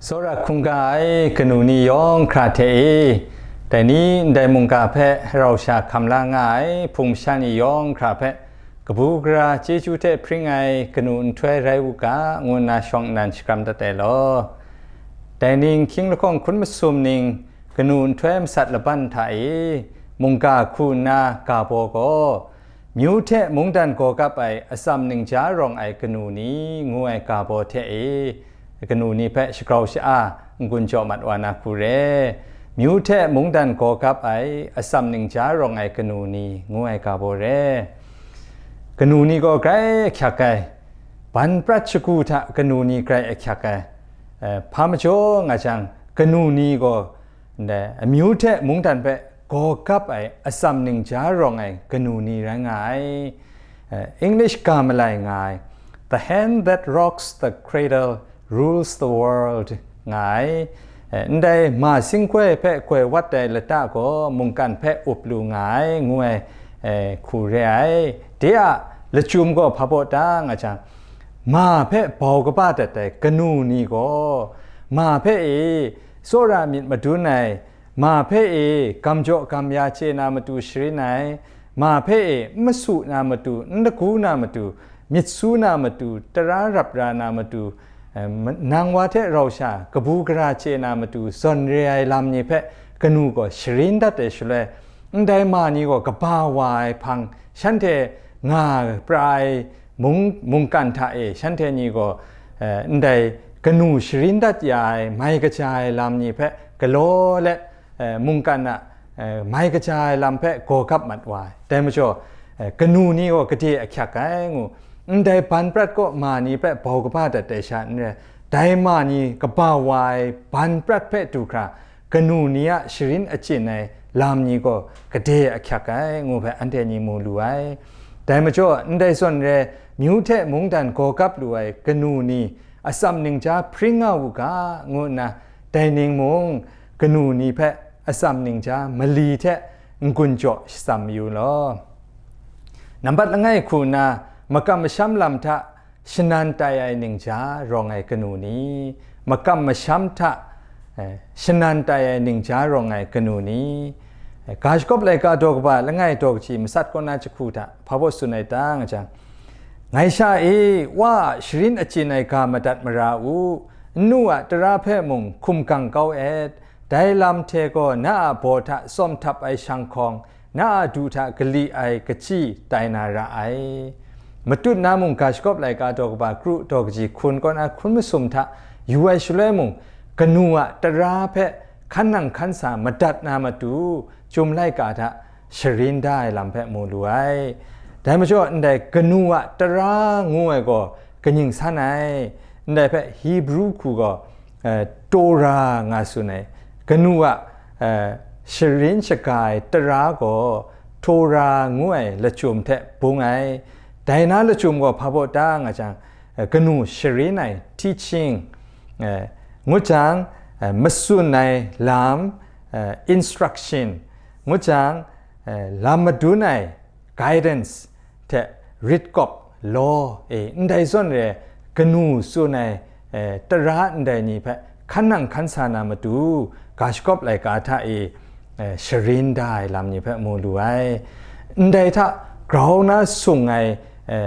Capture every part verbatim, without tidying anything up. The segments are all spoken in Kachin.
Tsawra hkungga ai kanu ni yawng hkra hte e, dai ni ndai mungga hpe rau sha hkam la nga ai hpung masha ni yawng hkra hpe kabu gara chyeju hte hpring ai kanu nhtoi rai u ga, ngu nna shawng nnan shakram dat ai law. Dai ning hkying lahkawng hkun masum ning kanu nhtoi masat laban hta e, mungga hku nna ga baw gaw, Myu hte mungdan gaw kap ai atsam ningja rawng ai kanu ni ngu ai ga baw hte e, kanu ni hpe shagrau sha-a n-gun jaw mat wa na hku re. Myu hte mungdan gaw kap ai atsam ningja rawng ai kanu ni ngu ai ga baw re. Kanu ni gaw grai ahkyak ai, ban prat shagu hta kanu ni grai ahkyak ai, eh, hpa majaw nga jang, kanu ni gaw ndai amyu hte mungdan hpe gaw kap ai atsam ningja rawng ai kanu ni rai nga ai. Eh, English ga malai nga ai, "The hand that rocks the cradle rules the world," nga ai. Eh, ndai ma singkoi hpe koi wat ai lata gaw mungkan hpe up lu nga ai, ngu ai, eh, hku re ai. De a lachyum gaw hpa baw ta nga jang, ma hpe bau kaba dat ai kanu ni gaw, ma hpe e tsawra myit madun ai, ma hpe e gam jaw gam ya chye na matu sharin ai, ma hpe e n masu na matu, n lagu na matu, myit su na matu, tara rap ra na matu, eh, ma-, nang wa hte rau sha kabu gara chye na matu zawn re ai lam ni hpe kanu gaw sharin dat ai shaloi, ndai ma ni gaw kaba wa ai hpang, shanhte nga pra ai mung-, mungkan hta e shanhte ni gaw, eh, ndai kanu sharin dat ya ai mai kaja ai lam ni hpe galaw let, eh, mungkan a, eh, mai kaja ai lam hpe gaw kap mat wa ai. Dai majaw, eh, kanu ni gaw gade ahkyak ai ngu, ndai ban prat kaw ma ni hpe bau kaba dat ai sha n rai, dai ma ni kaba wa ai ban prat hpe du hkra, kanu ni a sharin achyin ai lam ni gaw gade ahkyak ai, ngu hpe anhte ni mu lu ai. Dai majaw, ndai zawn re, myu hte mungdan gaw kap lu ai kanu ni atsam ningja hpring nga u ga, ngu nna, dai ning mung kanu ni hpe atsam ningja mali hte n-gun jaw shatsam mayu law. Nambat langai hku nna, makam masham lam hta shanan tai ai ningja rawng ai kanu ni, makam masham hta, eh, shanan tai ai ningja rawng ai kanu ni, eh, ga shakawp laika daw kaba langai daw kaji matsat kaw na jahku hta hpa baw tsun ai ta nga jang, ngai sha e, wa a sharin achyin ai ga madat mara u, nnu a tara hpe mung hkum gang kau et, dai lam hte gaw na a baw hta tsawm htap ai shang hkawng, na a du hta kali ai kachyi tai na ra ai. Matut na mung ga shakawp laika daw kaba kru daw kaji hkun kaw na hkun masum hta yu ai shaloi mung, kanu a tara hpe hkan nang hkan sa madat na matu, chyum laika hta sharin da ai lam hpe mu lu ai. Dai majaw, ndai kanu a tara ngu ai gaw kaning san ai, ndai hpe Hebru hku gaw, eh, Tora nga tsun ai, kanu a, eh, sharin shaga ai tara gaw Tora ngu ai lachyum hte bung ai. Dai na lachyum gaw hpa baw ta nga jang, eh, kanu sharin ai, teaching, eh, ngu jang, eh, matsun ai lam, eh, instruction, ngu jang, eh, lam madun ai, guidance, hte rit kawp, law, e, ndai zawn re, kanu tsun ai, e, tara ndai ni hpe hkan nang hkan sa na matu, ga shakawp laika hta e, e, sharin da ai lam ni hpe mu lu ai. Ndai hta grau na sung ai, e,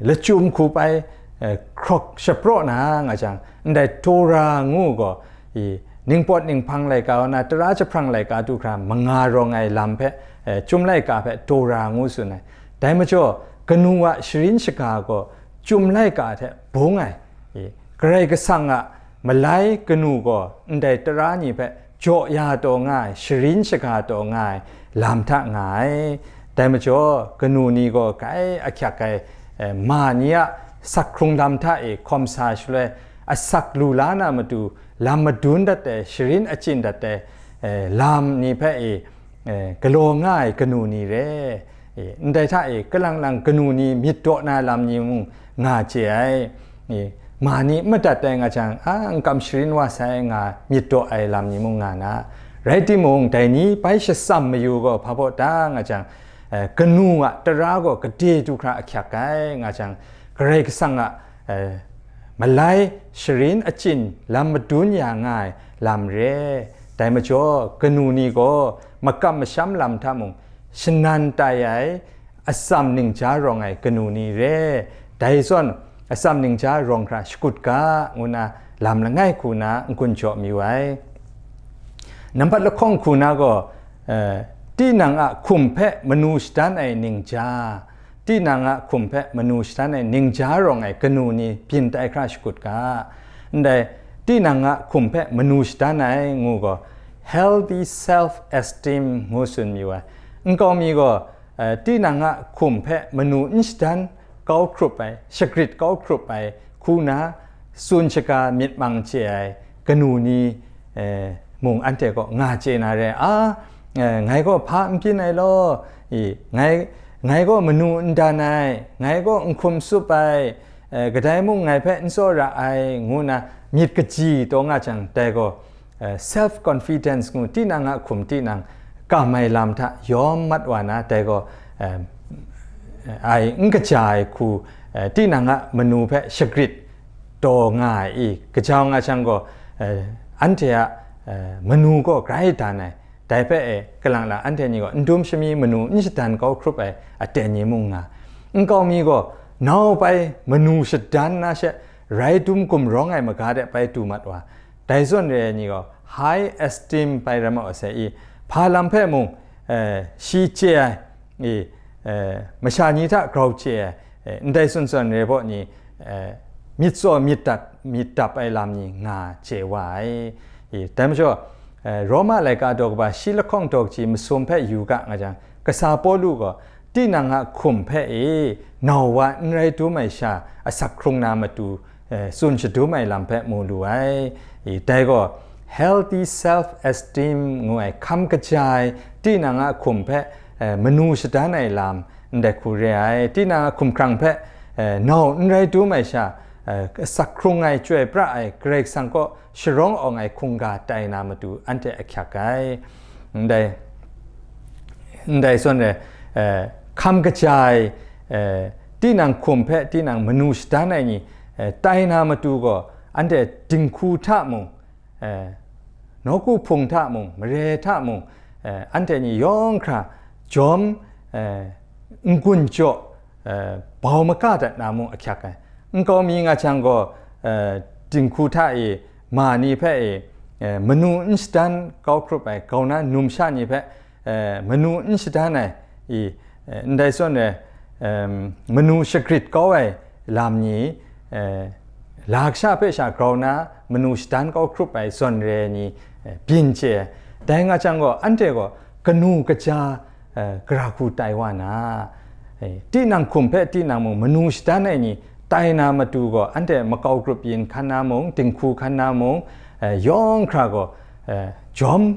lachyum hkup ai, e, hkrawk shapraw na nga jang, ndai Tora ngu gaw, i, ningpawt ninghpang laika kaw na, tara jahprang laika du hkra manga rawng ai lam hpe, eh, chyum laika hpe Tora ngu tsun ai. Dai majaw, kanu a sharin shaga gaw chyum laika hte bung ai, i, Karai Kasang a malai kanu gaw ndai tara ni hpe jaw ya taw nga ai, sharin shaga taw nga ai lam hta nga ai. Dai majaw, kanu ni gaw grai ahkyak ai, eh, ma ni a sak hkrung lam hta e hkawm sa shaloi, asak lu la na matu, lam madun dat ai, sharin achyin dat ai, eh, lam ni hpe e, eh, galaw nga ai kanu ni re. E, ndai hta e, kalang lang kanu ni myit daw na lam ni mung nga chye ai. E, ma ni n madat ai nga jang, a, n kam sharin wa sai nga myit daw ai lam ni mung nga na. Rai timung, dai ni bai shatsam mayu gaw hpa baw ta nga jang, eh, kanu a tara gaw gade du hkra ahkyak ai nga jang, Karai Kasang a, eh, malai sharin achyin lam madun ya nga ai lam re. Dai majaw, kanu ni gaw makam masham lam hta mung shanan tai ai, atsam ningja rawng ai kanu ni re. Dai zawn, atsam ningja rawng hkra shakut ga, ngu na lam langai hku na n-gun jaw mi ai. Nambat lahkawng hku na gaw, eh, tinang a hkum hpe manu shadan ai ningja, tinang a hkum hpe manu shadan ai ningja rawng ai kanu ni byin tai hkra shakut ga. Ndai, tinang a hkum hpe manu shadan ai ngu gaw, healthy self esteem ngu tsun mi wa. Nkau mi gaw, eh, tinang a hkum hpe manu n shadan kau hkrup ai, shagrit kau hkrup ai hku na tsun shaga myit mang chye ai kanu ni, eh, mung anhte kaw nga chye na re, a, eh, ngai gaw hpa n byin ai law, i, ngai, ngai gaw manu n dan ai, ngai gaw n hkum tsup ai, eh, kadai mung ngai hpe n tsawra ai, ngu na myit kaji taw nga jang, dai gaw, eh, self confidence ngu tinang a hkum tinang kam ai lam hta yawm mat wa na, dai gaw, eh, ai n kaja ai hku, eh, tinang a manu hpe shagrit taw nga ai i, kaja nga jang gaw, eh, anhte a, eh, manu gaw grai dan ai. Dai hpe e, kalang lang anhte ni gaw n dum shami manu n shadan kau hkrup ai aten ni mung nga. Nkau mi gaw nau bai manu shadan na she rai dum gumrawng ai maga de bai du mat wa. Dai zawn re ai ni gaw high esteem bai rai ma wa sai i, hpa lam hpe mung, eh, shi chye ai, i, eh, masha ni hta grau chye ai, eh, ndai tsun tsun re baw ni, eh, myit tsaw myit dat, myit dap ai lam ni nga chye wa ai. I, dai majaw, eh, Roma laika daw kaba shi lahkawng daw kaji masum hpe yu ga nga jang, kasa Pawlu gaw, tinang a hkum hpe e, nau wa n rai dum ai sha, asak hkrung na matu, eh, tsun shadum ai lam hpe mu lu ai. I, dai gaw, healthy self esteem ngu ai hkam kaja ai, tinang a hkum hpe, eh, manu shadan ai lam, ndai hku re ai, tinang a hkumhkrang hpe, eh, nau n rai dum ai sha, eh, asak hkrung ai, chyoi pra ai, Karai Kasang kaw sharawng awng ai hkungga tai na matu anhte ahkyak ai. Ndai, ndai zawn re, eh, hkam kaja ai, eh, tinang hkum hpe tinang manu shadan ai ni, eh, tai na matu gaw, anhte dinghku hta mung, eh, nawku hpung hta mung, mare hta mung, eh, anhte ni yawng hkra jawm, eh, n-gun jaw, eh, bau maga dat na mung ahkyak ai. Nkau mi nga jang gaw, eh, dinghku hta e ma ni hpe e, eh, manu n shadan kau hkrup ai, grau na numsha ni hpe, eh, manu n shadan ai, i, eh, ndai zawn e, em, manu shagrit kau ai lam ni, eh, la kasha hpe sha grau na manu shadan kau hkrup ai zawn re ai ni, eh, byin chye ai. Dai nga jang gaw, anhte gaw kanu kaja, eh, gara hku tai wa na, eh, tinang hkum hpe tinang mung manu shadan ai ni tai na matu gaw, anhte makau grup yin hkan na mung, dinghku hkan na mung, eh, yawng hkra gaw, eh, jawm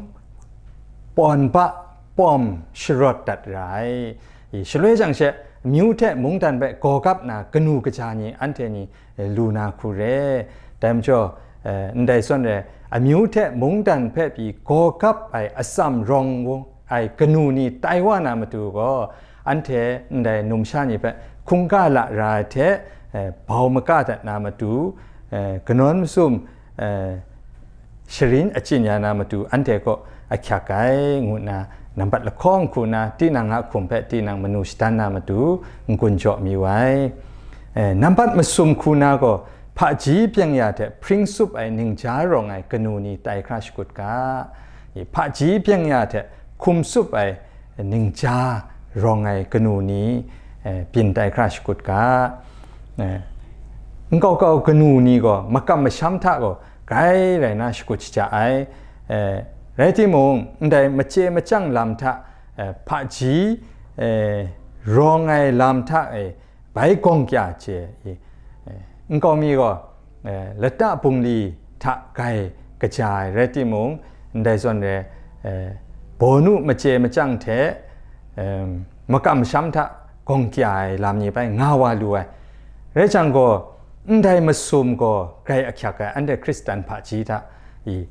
pawn ba pawm sharawt dat ra ai. I, shaloi jang she, amyu hte mungdan hpe gaw gap na kanu kaja ni anhte ni, eh, lu na hku re. Dai majaw, eh, ndai zawn re, amyu hte mungdan hpe pyi gaw gap ai atsam rawng ai kanu ni tai wa na matu gaw, anhte ndai numsha ni hpe hkungga lara ai hte, eh, bau maga dat na matu, eh, kanawn masum, eh, sharin achyin ya na matu anhte kaw ahkyak ai, ngu nna nambat lahkawng hku na tinang a hkum hpe tinang manu shadan na matu n-gun jaw mi wai. Eh, nambat masum hku na gaw hpaji byeng ya hte hpring tsup ai ningja rawng ai kanu ni tai hkra shakut ga. I, hpaji byeng ya hte hkum tsup ai ningja rawng ai kanu ni, eh, byin tai hkra shakut ga. Eh, nkau kau kanu ni gaw makam masham hta gaw grai rai na shakut shaja ai. Eh, rai timung, ndai machye machyang lam hta, eh, hpaji, eh, rawng ai lam hta e bai gawng kya chye, eh, nkau mi gaw, eh, lata bungli hta gai kaja ai rai timung, ndai zawn re, eh, bawnu machye machyang hte, em, makam masham hta gawng kya ai lam ni bai nga wa lu ai. Rai jang gaw, ndai masum gaw grai ahkyak ai, anhte Hkristan hpaji hta i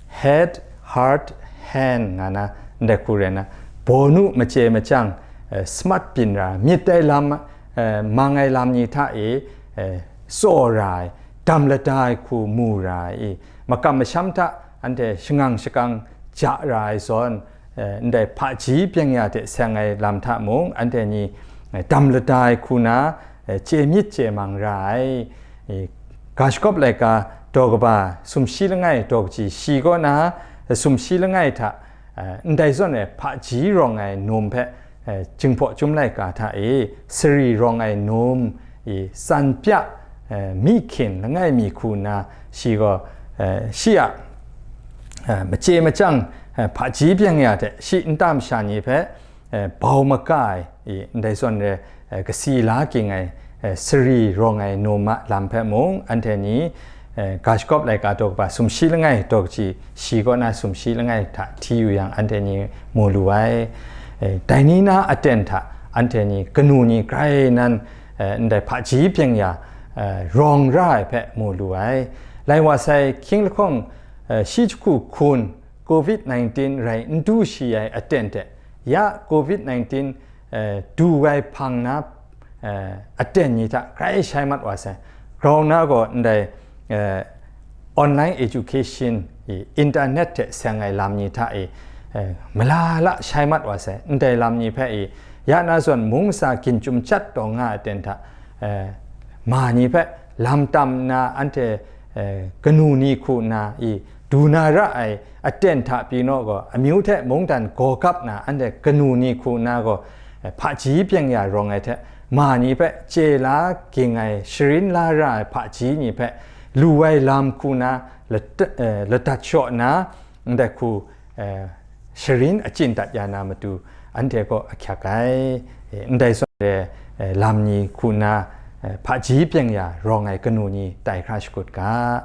head, heart, hand nga na, ndai hku rai na, bawnu machye machyang, eh, smart byin ra, myit ai lam, eh, mang ai lam ni hta e, eh, tsaw ra ai, dam lada ai hku mu ra ai i, makam masham hta anhte shangang shakang ja ra ai zawn, eh, ndai hpaji byeng-ya hte seng ai lam hta mung anhte ni, eh, dam lada ai hku na, eh, chye myit chye mang ra ai. I, ga shagawp laika daw kaba sumshi langai daw kaji shi kaw na, eh, sumshi langai hta, eh, ndai zawn e hpaji rawng ai num hpe, eh, Jinghpaw Chyum laika hta e sari rawng ai num i tsan pya, eh, myi hkyin langai mi hku nna shi gaw, eh, shi a, eh, machye machyang, eh, hpaji byeng-ya hte shi nta masha ni hpe, eh, bau maga ai i, ndai zawn re, eh, kasi la ging ai, eh, sari rawng ai num a lam hpe mung, anhte ni, eh, ga shagawp laika daw kaba sumshi langai daw kaji shi kaw na sumshi langai hta hti yu yang, anhte ni mu lu ai. Eh, dai ni na aten hta anhte ni kanu ni grai nan, eh, ndai hpaji byeng-ya, eh, rawng ra ai hpe mu lu ai. Lai wa sai, hkying lahkawng, eh, shi jahku hkun covid nineteen rai n du shi ai aten hte, ya covid nineteen, eh, du ai hpang na, eh, aten ni hta grai shai mat wa sai. Grau na gaw ndai, eh, online education i, internet hte seng ai lam ni hta i, eh, malala shai mat wa sai. Ndai lam ni hpe i, ya na zawn mung masa ginchum chyat taw nga aten hta, eh, ma ni hpe lam tam nna anhte, eh, kanu ni hku nna i, du na ra ai aten hta pyi naw gaw, amyu hte mungdan gaw gap na anhte kanu ni hku nna gaw, eh, hpaji byeng-ya rawng ai hte, ma ni hpe chye la ging ai, sharin la ra ai hpaji ni hpe lu ai lam hku nna lata-, eh, ladat shaw nna, ndai hku, eh, sharin achyin dat ya na matu, anhte kaw ahkyak ai. Eh, ndai zawn re, eh, lam ni hku nna, eh, hpaji byeng-ya rawng ai kanu ni tai hkra shakut ga.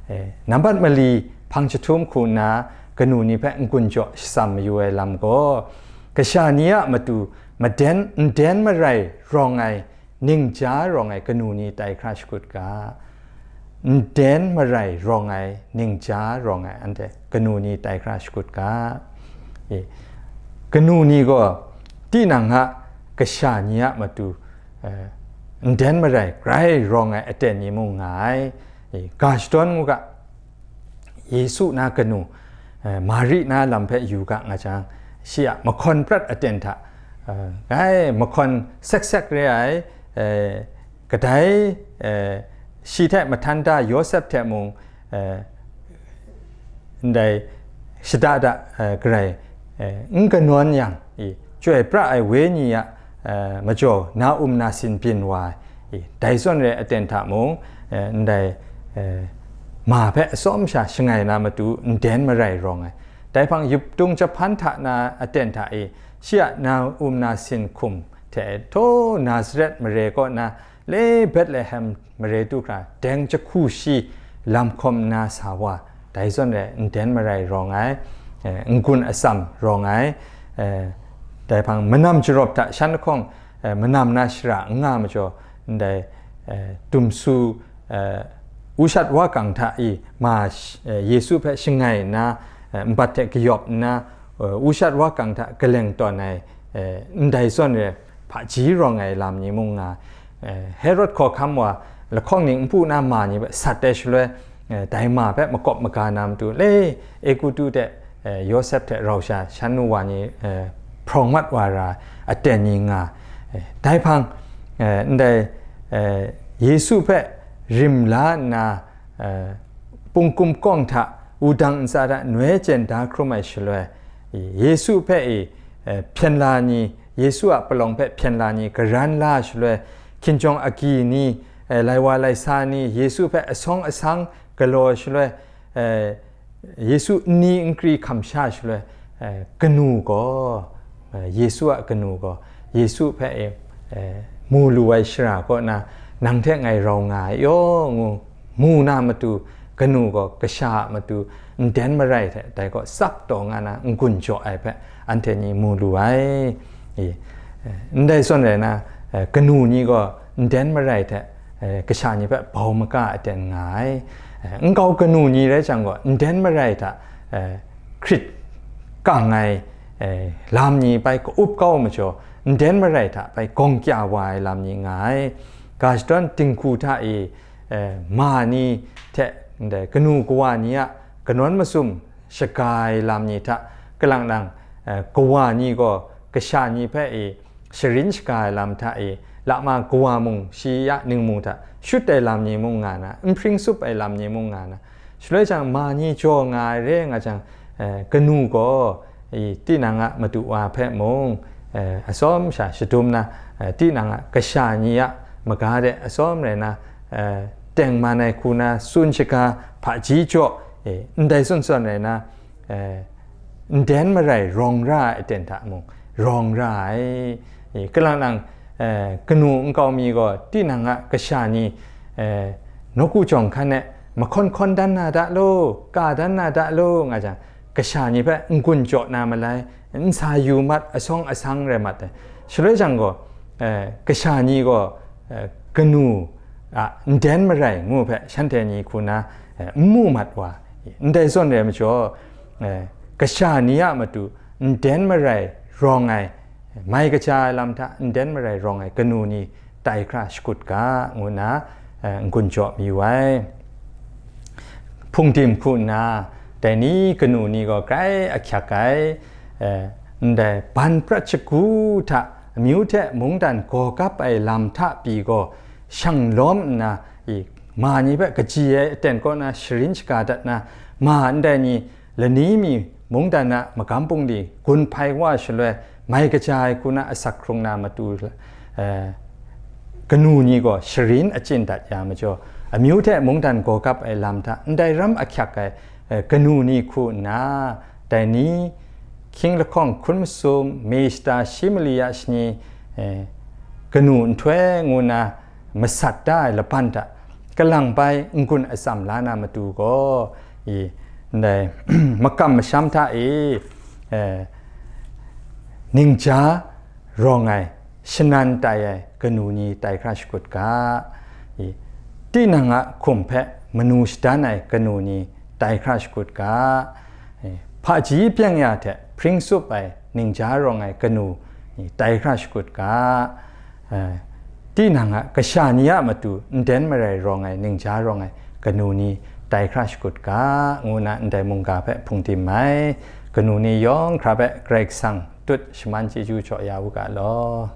Eh, nambat mali hpang jahtum hku nna kanu ni hpe n-gun jaw shatsam mayu ai lam gaw, kasha ni a matu maden, nden marai rawng ai ningja rawng ai kanu ni tai hkra shakut ga. Nden marai rawng ai, ningja rawng ai, anhte kanu ni tai hkra shakut ga. E, kanu ni gaw tinang a kasha ni a matu, eh, nden marai grai rawng ai aten ni mung nga ai. E, ga shadawn ngu ga, Yesu na kanu, eh, Mari na lam hpe yu ga nga jang, shi a mahkawn prat aten hta, eh, ngai mahkawn sek sek re ai, eh, kadai, eh, shi hte mahtan da Yawsep hte mung, eh, ndai shada da, eh, garai, eh, n kanawn yang, i, Chyoi pra ai Wenyi a, eh, majaw na um na sin byin wa ai, i, dai zawn re aten hta mung, eh, ndai, eh, ma hpe atsawm sha shangai na matu nden marai rawng ai. Dai hpang yuptung jahpan hta na aten hta e, shi a na um na sin hkum hte, htaw Nazaret mare kaw na le Betlehem mare du hkra, deng jahku shi lam hkawm nna sa wa, dai zawn re nden marai rawng ai, eh, n-gun atsam rawng ai, eh, dai hpang manam jarawp hta shan lahkawng, eh, manam na shara n nga majaw, ndai, eh, dumsu, eh, ushat wakang hta i ma sh-, eh, Yesu hpe shangai nna, eh, nbat hte kayawp nna, eh, ushat wakang hta kaleng tawn ai, eh, ndai zawn re, hpaji rawng ai lam ni mung nga, eh, Herod hkawhkam wa lahkawng ning npu na ma ni hpe sat ai shaloi, eh, dai ma hpe makawp maga na matu le Egutu hte, eh, Yawsep hte rau sha shan nu wa ni, eh, hprawng mat wa ra aten ni nga, eh, dai hpang, eh, ndai, eh, Yesu hpe rim la nna, eh, pungkum kawng hta wudang ntsa hta noi chyen da hkrum ai shaloi, Yesu hpe i, eh, hpyen la ni, Yesu a palawng hpe hpyen la ni, garan la shaloi, hkinjawng agyi ni, eh, lai wa lai sa ni, Yesu hpe asawng asang galaw shaloi, eh, Yesu nni nkri hkam sha shaloi, eh, kanu gaw, eh, Yesu a kanu gaw, Yesu hpe, eh, mu lu ai shara kaw na, nang hte ngai rau nga ai yaw ngu mu na matu, kanu gaw kasha a matu nden marai hte dai kaw tsap taw nga na n-gun jaw ai hpe anhte ni mu lu ai. I, eh, ndai zawn rai na, eh, kanu ni gaw nden marai hte, eh, kasha ni hpe bau maga aten nga ai. Eh, nkau kanu ni rai jang gaw, nden marai hta, eh, hkrit kang ai, eh, lam ni bai ka-up kau majaw, nden marai hta bai gawng kya wa ai lam ni nga ai. Ga shadawn dinghku hta e, eh, ma ni hte ndai kanu kawa ni a kanawn masum shaga ai lam ni hta, kalang lang, eh, kawa ni gaw kasha ni hpe i sharin shaga ai lam hta i, lama kawa mung shi a ningmung hta shut ai lam ni mung nga na, nhpring sup ai lam ni mung nga na, shaloi jang ma ni jaw nga ai re nga jang, eh, kanu gaw i tinang a madu wa hpe mung, eh, atsawm sha shadum na, eh, tinang a kasha ni a maga de atsawm rai na, eh, tengman ai hku na tsun shaga hpaji jaw, eh, ndai tsun tsun rai na, eh, nden marai rawng ra ai aten hta mung rawng ra ai. Eh, kalang lang, eh, kanu nkau mi gaw tinang a kasha ni, eh, nawku jawng hkan e mahkawn hkawn dan na da law, ka dan na da law nga jang, kasha ni hpe n-gun jaw na malai, n sa yu mat, asawng asang rai mat ai. Shaloi jang gaw, eh, kasha ni gaw, eh, kanu a nden marai ngu hpe shanhte ni hku na, eh, n mu mat wa, ndai zawn rai majaw, eh, kasha ni a matu nden marai rawng ai, mai kaja ai lam hta nden marai rawng ai kanu ni tai hkra shakut ga, ngu nna, eh, n-gun jaw mayu ai. Hpungdim hku nna, dai ni kanu ni gaw grai ahkyak ai, eh, ndai ban prat shagu hta amyu hte mungdan gaw kap ai lam hta pyi gaw, shang lawm nna, i, ma ni hpe kaji ai aten kaw na sharin shaga dat na, ma ndai ni lani mi mungdan a magam bungli gun hpai wa shaloi, mai kaja ai hku na asak hkrung na matu, eh, kanu ni gaw sharin achyin dat ya majaw, amyu hte mungdan gaw kap ai lam hta ndai ram ahkyak ai, eh, kanu ni hku nna, dai ni hkying lahkawng hkun masum, mi shata shi mali ya shani, eh, kanu nhtoi ngu na masat da ai laban hta kalang bai n-gun atsam la na matu gaw, i, ndai makam masham hta e, eh, ningja rawng ai, shanan tai ai kanu ni tai hkra shakut ga, i, tinang a hkum hpe manu shadan ai kanu ni tai hkra shakut ga, eh, hpaji byeng ya hte hpring sup ai ningja rawng ai kanu ni tai hkra shakut ga, eh, tinang a kasha ni a matu nden marai rawng ai ningja rawng ai kanu ni tai hkra shakut ga, ngu na ndai mungga hpe hpungdim ai. Kanu ni yawng hkra hpe Karai Kasang tut shaman chyeju jaw ya u ga law.